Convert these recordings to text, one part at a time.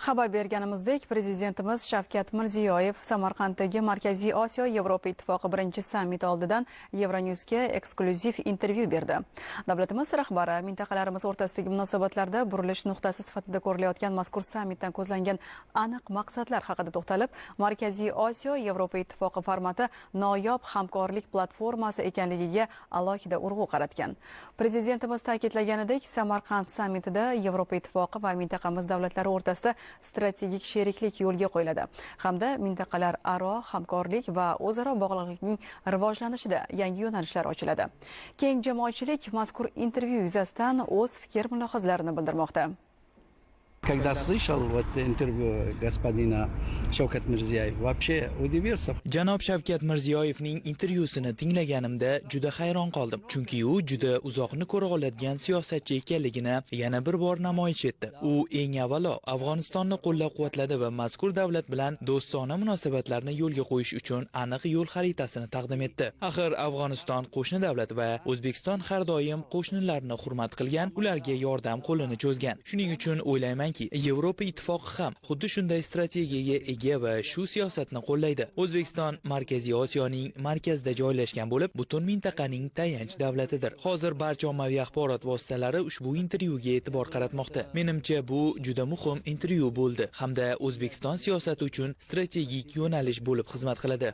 Xabar berganimizdek, Prezidentimiz Shavkat Mirziyoyev Samarqanddagi Markaziy Osiyo Yevropa Ittifoqi birinchi sammiti oldidan Euronewsga eksklyuziv intervyu berdi. Davlatimiz rahbari mintaqalarimiz o'rtasidagi munosabatlarda burilish nuqtasi sifatida ko'rilayotgan mazkur sammitdan ko'zlangan aniq maqsadlar haqida to'xtalib, Markaziy Osiyo Yevropa Ittifoqi formati noyob hamkorlik platformasi ekanligiga alohida urg'u qaratgan. Prezidentimiz ta'kidlaganidek, Samarqand sammitida Yevropa Ittifoqi va mintaqamiz davlatlari o'rtasida strategik sheriklik yo'lga qo'yiladi hamda mintaqalararo hamkorlik va o'zaro bog'liqlikning rivojlanishida yangi yo'nalishlar ochiladi. Keng jamoatchilik mazkur intervyu yuzasidan o'z fikr mulohazalarini bildirmoqda. Когда слышал вот интервью господина Шавкат Мирзиёев, вообще удивился. Janob Shavkat Mirziyoyevning intervyusini tinglaganimda juda hayron qoldim, chunki u juda uzoqni ko'ra oladigan siyosatchi ekanligini yana bir bor namoyish etdi. U eng avvalo Afg'onistonni qo'llab-quvvatladi va mazkur davlat bilan do'stona munosabatlarni yo'lga qo'yish uchun aniq yo'l xaritasini taqdim etdi. Axir Afg'oniston qo'shni davlat va O'zbekiston har doim qo'shnilarni hurmat qilgan, ularga yordam qo'lini cho'zgan. Shuning uchun o'ylaymanki, Yevropa Ittifoqi ham xuddi shunday strategiyaga ega va shu siyosatni qo'llaydi. O'zbekiston Markaziy Osiyoning markazida joylashgan bo'lib, butun mintaqaning tayanch davlatidir. Hozir barcha ommaviy axborot vositalari ushbu intervyuga e'tibor qaratmoqda. Menimcha, bu juda muhim intervyu bo'ldi hamda O'zbekiston siyosati uchun strategik yo'nalish bo'lib xizmat qiladi.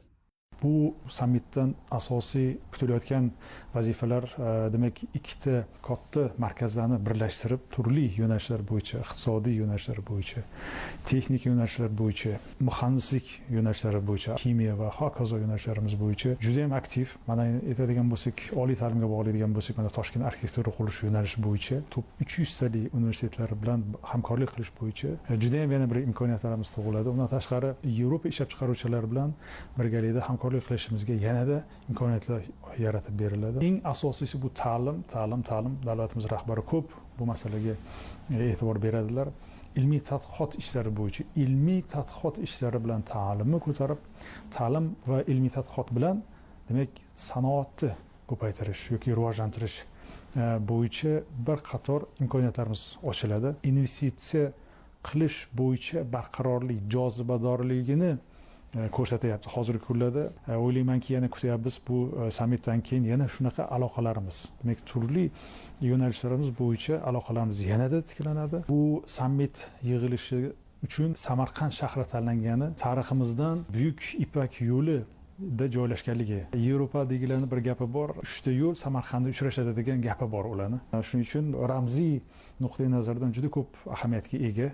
Bu sammitdan asosiy kutilayotgan vazifalar, demak, ikkita katta markazlarni birlashtirib, turli yo'nalishlar bo'yicha, iqtisodiy yo'nalishlar bo'yicha, texnik yo'nalishlar bo'yicha, muhandislik yo'nalishlari bo'yicha, ximiya va hokazo yo'nalishlarimiz bo'yicha juda ham aktiv. Mana aytadigan bo'lsak, oliy ta'limga bog'laydigan bo'lsak, mana Toshkent arxitektura qurilish yo'nalishi bo'yicha top 300 talik universitetlar bilan hamkorlik qilish bo'yicha juda ham yana bir imkoniyatlarimiz tug'iladi. Undan tashqari, Yevropa ishlab chiqaruvchilari bilan birgalikda hamkorlik qilishimizga yanada imkoniyatlar yaratib beriladi. Eng asosiysi bu ta'lim, ta'lim, ta'lim. Davlatimiz rahbari ko'p bu masalaga e'tibor beradilar. Ilmiy tadqiqot ishlari bo'yicha, ilmiy tadqiqot ishlari bilan ta'limni ko'tarib, ta'lim va ilmiy tadqiqot bilan, demak, sanoatni ko'paytirish yoki rivojlantirish bo'yicha bir qator imkoniyatlarimiz ochiladi. Investitsiya qilish bo'yicha barqarorlik, jozibadorligini ko'rsatyapti hozirgi kunlarda. O'ylaymanki, yana kutyapmiz bu sammitdan keyin yana shunaqa aloqalarimiz, demak, turli yo'nalishlarimiz bo'yicha aloqalarimiz yanada tiklanadi. Bu sammit yig'ilishi uchun Samarqand shahri tanlangani tariximizdan Buyuk Ipak yo'li da joylashganligi. Yevropadagilarning bir gapi bor, 3 ta yo'l Samarqandda uchrashadi degan gapi bor ularni. Shuning uchun ramziy nuqtai nazardan juda ko'p ahamiyatga ega.